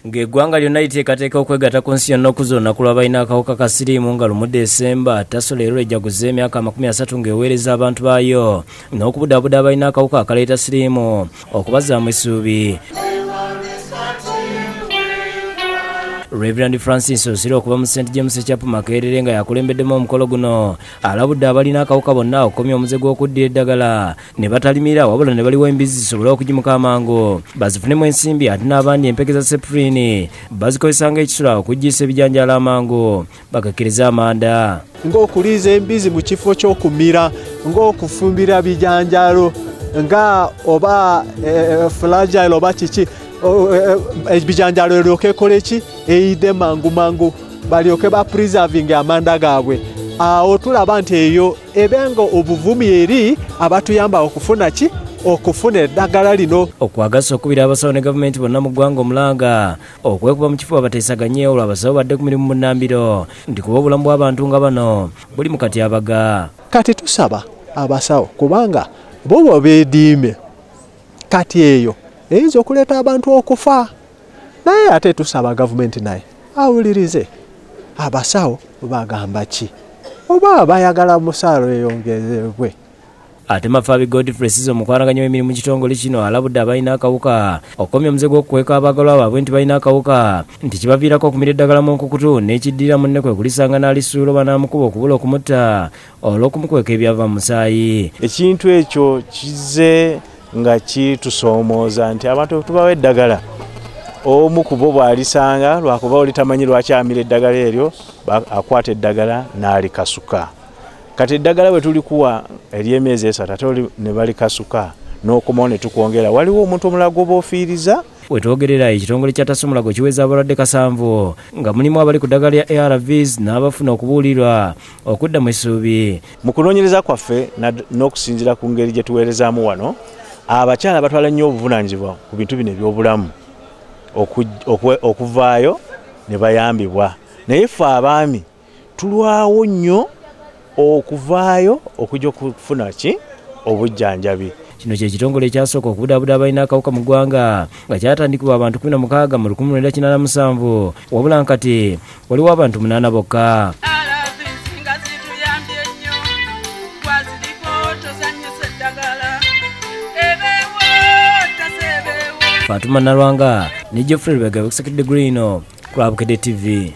Ng'eggwanga lyonna liteekateeka okwegatta ku nsi yonna okuza olunaku lw'abalina akawuka ka siriimu nga lumu Desemba, TASO leero ejjaguza emyaka 30 ng'eweereza abantu baayo n'okubudaabuda abalina akawuka akaleeta siriimu okubazzaamu essuubi. Reverend Francis Osiro okuva mu St James Chapel Makerere nga yakulembeddemu omukolo guno alabudde abalina akawuka bonna okukomya omuze gw'okuddira eddagala ne batalimira wabula ne baliwa embizzi zisobole okugimuka amangu bazifunemu ensimbi, ate n'abandi empeke za Septrin bazikozesa ng'ekisula okuggiisa ebijanjaalo amangu bakakkiriza amanda. Ng'okuliiza embizzi mu kifo ky'okumira, ng'okufumbira bijanjaalo, nga oba fragile oba kiki, ebijanjaalo eryoke ekole ki, eyidde mangu mangu, balyoke ba preserving amanda gaabwe. Awo tulaba nti eyo ebenga obuvumi eri abatuyamba okufuna ki, okufuna eddagala lino. Okwagasa okubira abasawo ne gavumenti bonna mu ggwanga omulanga okwekuba mu kifo bateesaganye olwo abasawo badde ku mirimu mu nnambiro nti kuba obulamu bw'abantu nga bano buli mu katyabaga. Kati tusaba abasawo kubanga bo bo beediime, kati eyo eyinza okuleeta abantu okufa, naye ate tusaba gavumenti naye awulirize abasawo bagamba ki, oba bayagala musaalo eyongezebwe. Ate Mafabi Godfrey Sizo omukwanaganya w'emirimu mu kitongole kino alabudde abalina akawuka okukomya omuze gw'okukweka abaagalwa baabwe nti balina akawuka nti kibaviirako okumira eddagala mu nkukutu n'ekiddirira munne kwe kulisanga n'alisuula oba n'amukuba okubula okumutta olw'okumukweka ebyava mu musaayi. Ekintu ekyo kizze nga kitusoomooza nti abantu tubawa eddagala, omu ku bo bw'alisanga lwakuba oli tamanyi lwaki amira eddagala eryo, akwata eddagala n'alikasuka. Kati eddagala bwe tulikuwa ery'emyezi 3 ate oli ne balikasuka n'okomawo ne tukwongera, waliwo omuntu omulala gw'oba ofiiriza. Wetwogerera ekitongole kya TASO Mulago kiweza abalwadde 7 nga mulimu abali ku ddagala lya ARVs n'abafuna okubuulirwa okudda mu essuubi. Mu kunoonyereza kwaffe n'okusinziira ku ngeri gye tuweerezaamu wano, abakyala batwala nnyo obuvunaanyizibwa ku bintu bino eby'obulamu okuvaayo ne bayambibwa, naye ffe abaami tulwawo nnyo okuvaayo okujja okufuna ki obujjanjabi. Kino kye kitongole ekyasooka okubudaabuda abalina akawuka mu ggwanga nga kyatandikibwa abantu 16 mu 1987, wabula nkati waliwo abantu 8 bokka. Fatuma Nalwanga ne Geoffrey Lubega, Executive Green, ku Bukedde TV.